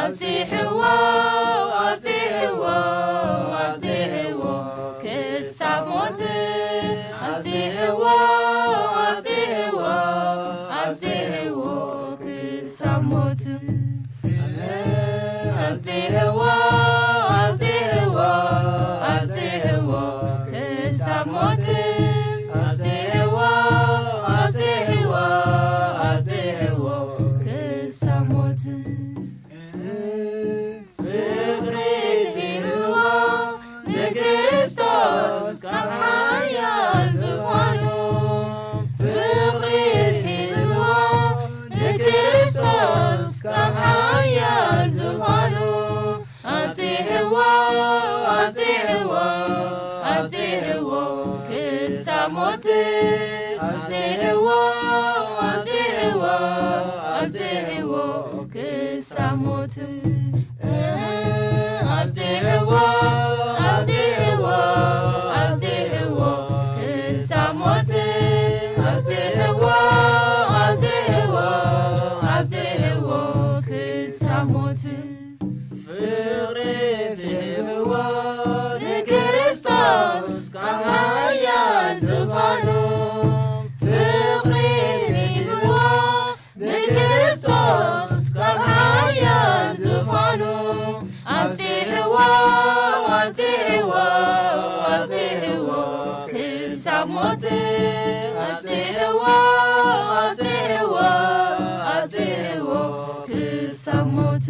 ኣብጽሕዎ፣ ኣብጽሕዎ፣ ኣብጽሕዎ ክሳብ ሞት። ኣብጽሕዎ፣ ኣብጽሕዎ፣ ኣብጽሕዎ ክሳብ ሞት። ኣብጽሕዎ፣ ኣብጽሕዎ፣ ኣብጽሕዎ ክሳብ ሞት። ኣብጽሕዎ፣ ኣብጽሕዎ፣ ኣብጽሕዎ ክሳብ ሞት። ፍቕሪ ስዒብዎ ንክርስቶስ ካብ ሓያል ዝፋኑ። ፍቕሪ ስዒብዎ ንክርስቶስ ካብ ሓያል ዝፋኑ። ኣብጽሕዎ፣ ኣብጽሕዎ፣ ኣብጽሕዎ ክሳብ ሞት። ኣብጽሕዎ፣ ኣብጽሕዎ፣ ኣብጽሕዎ ክሳብ ሞት። ኣብጽሕዎ፣ ኣብጽሕዎ፣ ኣብጽሕዎ ክሳብ ሞት። ኣብጽሕዎ፣ ኣብጽሕዎ፣ ኣብጽሕዎ ክሳብ ሞት። ፍቕሪ ስዒብዎ ንክርስቶስ ካብ ሓያል ዝፋኑ። ፍቕሪ ስዒብዎ ንክርስቶስ ካብ ሓያል ዝፋኑ። ኣብጽሕዎ፣ ኣብጽሕዎ፣ ኣብጽሕዎ ክሳብ ሞት። ኣብጽሕዎ፣ ኣብጽሕዎ፣ ኣብጽሕዎ ክሳብ ሞት።